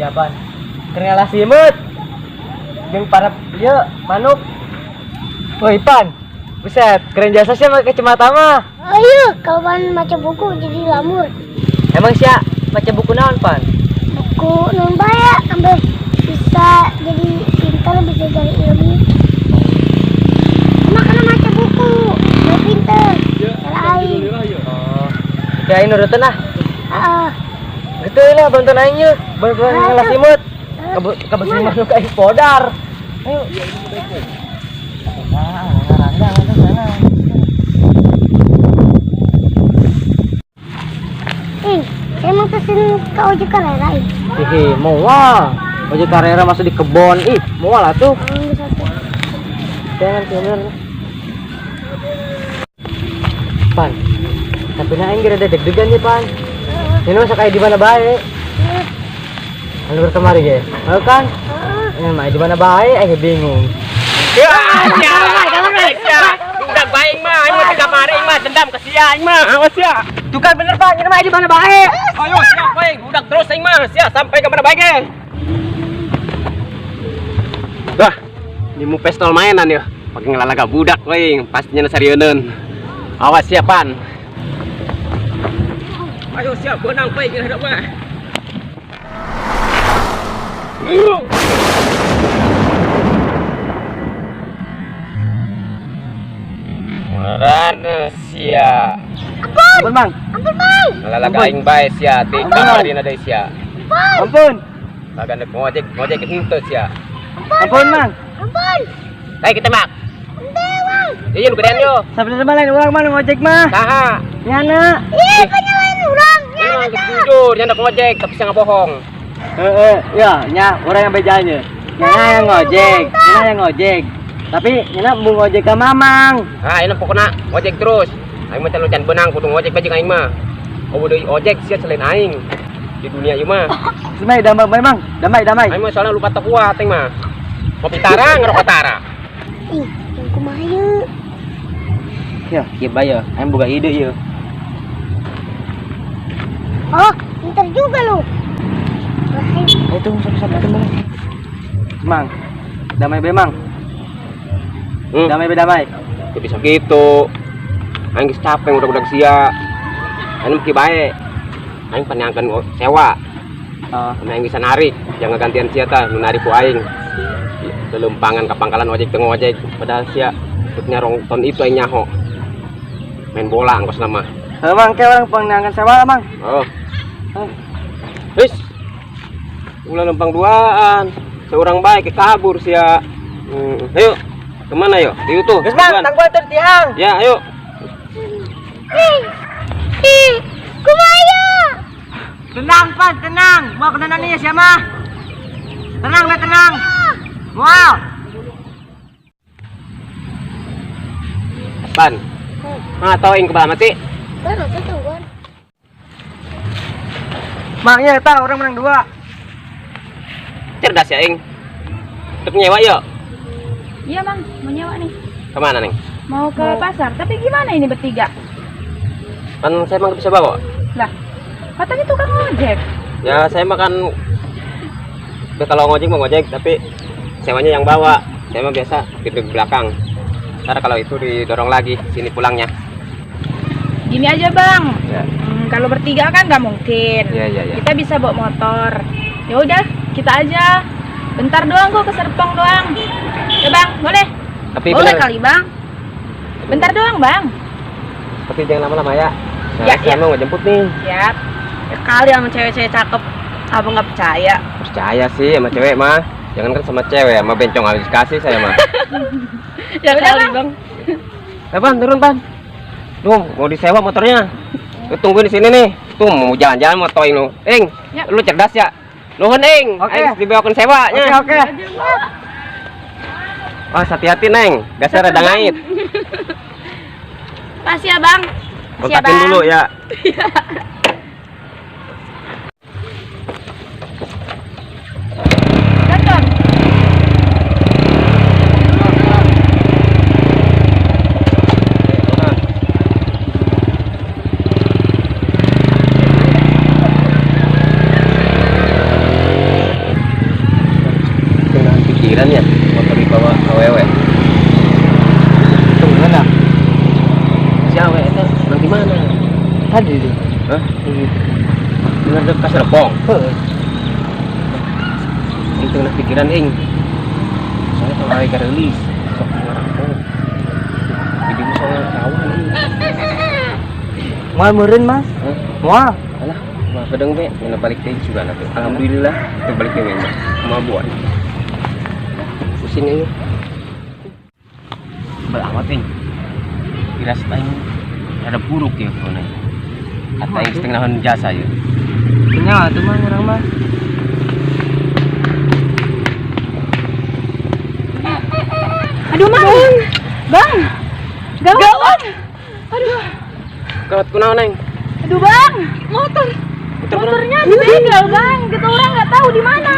Sia pan. Keur ngalah simeut. Jeung para ieu manuk. Woi Pan. Buset, keren jasa sih pakai kacamata mah. Ayo, kawan maca buku jadi lamur. Emang sia maca buku naon Pan? Buku non bae ambil bisa jadi pintar, bisa jadi ilmu. Emang karena maca buku, mau pintar. Cara aing. Oh. Kayak aing nurutan ah. Heeh. Gitu lah bantuan aing yeuh, bantuan Ah, ngalah tuh. simut. Kebes manuk aing podar. Ayo. Ah, ngarandang atuh sana. Ing, saya mau pesen ke ojek karera ing. Hihi, moal. Ojek karera masuk di kebon. Ih, moal atuh. Oh, bisa tuh. Jangan bener. Pan. Tapi na aing rada deg-degan nih, Pan. Heeh. Ini masa kayak di mana bae? Heeh. Anu kemari ge. Heuh kan? Heeh. Ini mah di mana bae aing bingung. Ya, ya, ya. Udah baik mah, aing mah tiga hari aing mah dendam ke sia aing mah. Awas ya. Tuh kan bener, Pan. Ini mah di mana bae? Ayo siap baik, udah terus aing mah, sia sampai ke mana baik ge. Wah, ini mu pistol mainan ya. Pakai ngelalaga budak we, pastinya serieuneun. Awas siap pan. Ayo siap benang baik hadap mah. Rana sia. Ampun, Bang. Ampun, Bang. Ngelalaga aing bae sia, ti kamari na deui sia. Ampun. Kagak nek ngojek, ngojek henteu sia. Ampun, Mang. Ampun. Hai kita mak. Henteu, Bang. Iya nu gedean yo. Sabenerna mah lain urang mah nu ngojek mah. Saha? Nyana. Ih, penyalain urang. Ini mah geus jujur, nya ngojek tapi sia ngabohong. Heeh, ya, nya urang yang bejanya. Nyana yang ngojek, nyana yang ngojek. Tapi nyana mau ngojek ke Mamang. Ah, ini pokokna ngojek terus. Aing mah can benang kudu ngojek bae jeung aing mah. Oh, deui ojek sia selain aing di dunia ieu mah. Semai damai Mang, damai damai. Aing mah soalnya lupa teu kuat aing mah. Kopi tara ngerokok tara. Ih, yang kumaha ieu? Ya, kieu bae ya, aing boga ide ieu. Oh, pintar juga lu. Wah, ayo. Itu sampai tembang. Mang, damai be Mang. Damai be damai. Ya bisa gitu. Aing geus capek udah-udah sia. Aing mah kieu bae. Aing paniangkeun sewa. Oh. Aing bisa narik, jangan gantian sia tah, nu narik ku aing. Lelempangan ka pangkalan ojek teu ngojek, padahal sia ikutnya rong ton itu aing nyaho. Main bola angkos nama. Heuh Mang, ke urang paniangkeun sewa Mang. Oh. Heuh. Wis. Ulah lempang duaan. Seorang baik kabur sia. Ayo. Kemana yo? Di itu. Geus Mang, tangguhan teh tiang. Ya, ayo. Ih, ih, kumaha ieu? Tenang, Pan, tenang. Mau kena nanya siapa? Tenang, be tenang. Moal. Pan. Ah, tau aing kebal mati. Baru tuh tungguan. Mang, ya tahu orang menang dua. Cerdas ya aing. Untuk nyewa yuk. Iya bang, mau nyewa nih. Kemana neng? Mau ke pasar, tapi gimana ini bertiga? Kan saya emang bisa bawa. Lah, katanya tukang ojek. Ya saya makan. Ya, kalau ngojek mau ngojek, tapi sewanya yang bawa. Saya mah biasa di belakang. Ntar kalau itu didorong lagi sini pulangnya. Gini aja bang. Ya. Kalau bertiga kan nggak mungkin. Iya, iya, iya. Kita bisa bawa motor. Ya udah, kita aja. Bentar doang kok ke Serpong doang. Ya bang, boleh? Tapi boleh bener. kali bang. Bentar doang bang. Tapi jangan lama-lama ya. Nah, Ya, saya ya. mau ngejemput nih. Siap. Ya kali sama cewek-cewek cakep, abang nggak percaya. Percaya sih sama cewek mah. Jangan kan sama cewek, sama bencong habis kasih saya mah. Ya Udah, kali Bang. bang. Pan, turun pan. Tuh, mau disewa motornya. Lu tungguin di sini nih. Tuh mau jalan-jalan mau toing lu. Ing, Ya. lu cerdas ya. Nuhun Ing. Oke. Aing dibawakeun sewanya. Oke, oke. Wah, hati-hati Neng. Biasa rada ngait. Makasih ya bang. Makasih ya, Kontakin Bang. dulu ya. Datang. Tadi deh. Hah? Bener dek ka Serpong. Heeh. Itu na pikiran ing. Soalnya kalau aing rilis sok ngarangkong. Jadi soalnya rawan ing. Moal meureun, Mas. Hah? Moal. Alah, mah bedeng be, ngena balik teh juga nanti. Alhamdulillah, teu balik deui mah. Kumaha buat. Pusing aing. Bel amat ing. Firasat aing ada buruk ya pokoknya. Atau aing setengah jasa ya. Nya atuh mah urang mah. Aduh, Bang. Bang. Gawat. Aduh. Gawat kunaon aing? Aduh, Bang. Motor. Motor kunaon? Motornya dibegal, Bang. Kita orang nggak tahu di mana.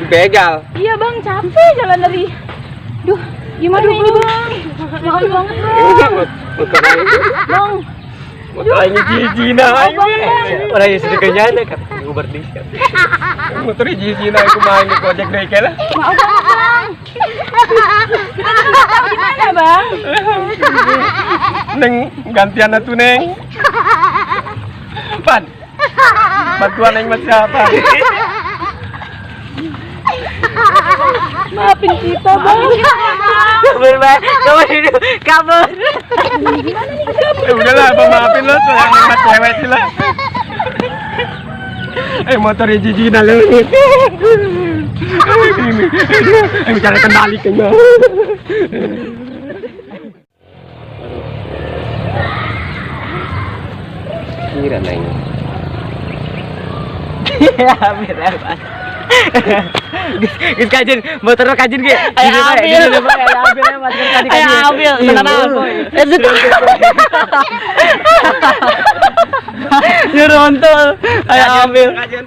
Dibegal. Iya, Bang. Capek jalan dari. Duh, gimana ini, Bang? Maaf banget, Bang. Motor aing. Bang. Motor aing hiji-hijina aing. Bang, Bang. Orang yang sedih kenyana kan Uber di. Motor hiji-hijina aku main di ojek deui lah. Maaf banget, Bang. Kita tuh nggak tahu di mana, Bang. Neng gantian atuh neng. Pan. Bantuan aing mah siapa? Maafin kita, Bang. Kabur, Bang. Kabur hidup. Kabur. Eh udahlah, abang maafin lo, soalnya hemat cewek sih lah. Eh motor hiji-hijina leungit. Eh bicara kendali kayaknya. Kira neng. Ya, ambil lepas. Geus kajen, motor kajen ge. Ayo ambil. Ayo ambil lepas tadi Ayo kajen. ambil, tenang. Eh, Nyuruh. Ayo ambil. Kajen.